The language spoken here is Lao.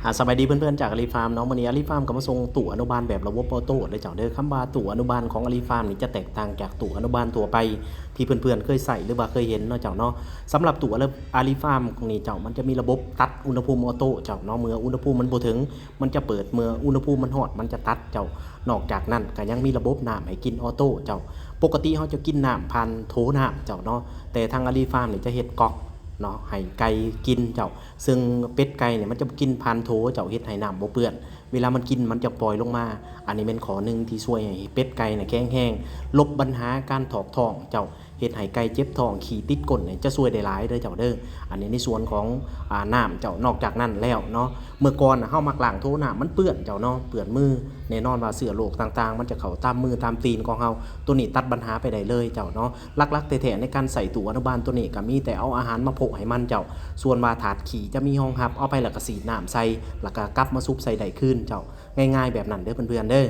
ອາ ສະບາຍດີເພື່ອນໆ ຈາກອາລີຟາມເນາະ. ມື້ນີ້ອາລີຟາມກໍມາສົ່ງຕູ້ອະນຸບານແບບລະບົບອອໂຕ້ເດີເຈົ້າເດີ. ຄຳວ່າຕູ້ອະນຸບານຂອງອາລີຟາມນີ້ຈະແຕກຕ່າງຈາກຕູ້ອະນຸບານທົ່ວໄປທີ່ເພື່ອນໆເຄີຍໃຊ້ ຫຼືວ່າເຄີຍເຫັນເນາະເຈົ້າເນາະ. ສຳລັບຕູ້ອາລີຟາມນີ້ເຈົ້າ ມັນຈະມີລະບົບຕັດອຸນຫະພູມອອໂຕ້ເຈົ້າເນາະ. ເມື່ອອຸນຫະພູມມັນບໍ່ເຖິງ ມັນຈະເປີດ, ເມື່ອອຸນຫະພູມມັນຮອດ ມັນຈະຕັດເຈົ້າ. ນອກຈາກນັ້ນກໍຍັງມີລະບົບນ້ຳໃຫ້ກິນອອໂຕ້ເຈົ້າ. ປົກກະຕິເຮົາຈະກິນນ້ຳຜ່ານໂຖນ້ຳເຈົ້າເນາະ, ແຕ່ທາງອາລີຟາມນີ້ຈະເຮັດກ໊ອກເນາະ ໃຫ້ໄກ່ກິນເຈົ້າ. ເຊິ່ງເປັດໄກ່ນີ້ມັນຈະບໍ່ກິນຜ່ານໂຖເຈົ້າ, ເຮັດໃຫ້ນ້ຳບໍ່ເປື້ອນ. ເວລາມັນກິນມັນຈະປ່ອຍລົງມາ. ອັນນີ້ແມ່ນຂໍ້ໜຶ່ງທີ່ຊ່ວຍໃຫ້ເປັດໄກ່ນະແຂງແຮງ, ລົບບັນຫາການຖອກທ້ອງເຈົ້າ, ເຮັດໃຫ້ໄກ່ເຈັບທ້ອງ, ຂີ້ຕິດກົ້ນນີ້ຈະຊ່ວຍໄດ້ຫຼາຍເດີເຈົ້າເດີ. ອັນນີ້ໃນສ່ວນຂອງ ອາ ນ້ຳເຈົ້າ. ນອກຈາກນັ້ນແລ້ວເນາະ, ເມື່ອກ່ອນນະເຮົາມັກລ້າງໂຖນ້ຳ ມັນເປື້ອນເຈົ້າເນາະ, ເປື້ອນມື. ແນ່ນອນວ່າເຊື້ອໂລກຕ່າງໆ ມັນຈະເຂົ້າຕາມມືຕາມຕີນຂອງເຮົາ. ໂຕນີ້ຕັດບັນຫາໄປໄດ້ເລີຍເຈົ້າເນາະ. ຫຼັກໆແທ້ໆໃນການໃຊ້ຕູ້ອະນຸບານໂຕນີ້ ກໍມີແຕ່ເອົາອາຫານມາໂພະໃຫ້ມັນເຈົ້າ. ສ່ວນວ່າທາດຂີ້ຈະມີຮອງຮັບ, ເອົາໄປແລ້ວກໍສີດນ້ຳໃສ່ ແລ້ວກໍກັບມາຊຸບໃສ່ໄດ້ຄືນເຈົ້າ. ງ່າຍໆແບບນັ້ນເດີເພື່ອນໆເດີ.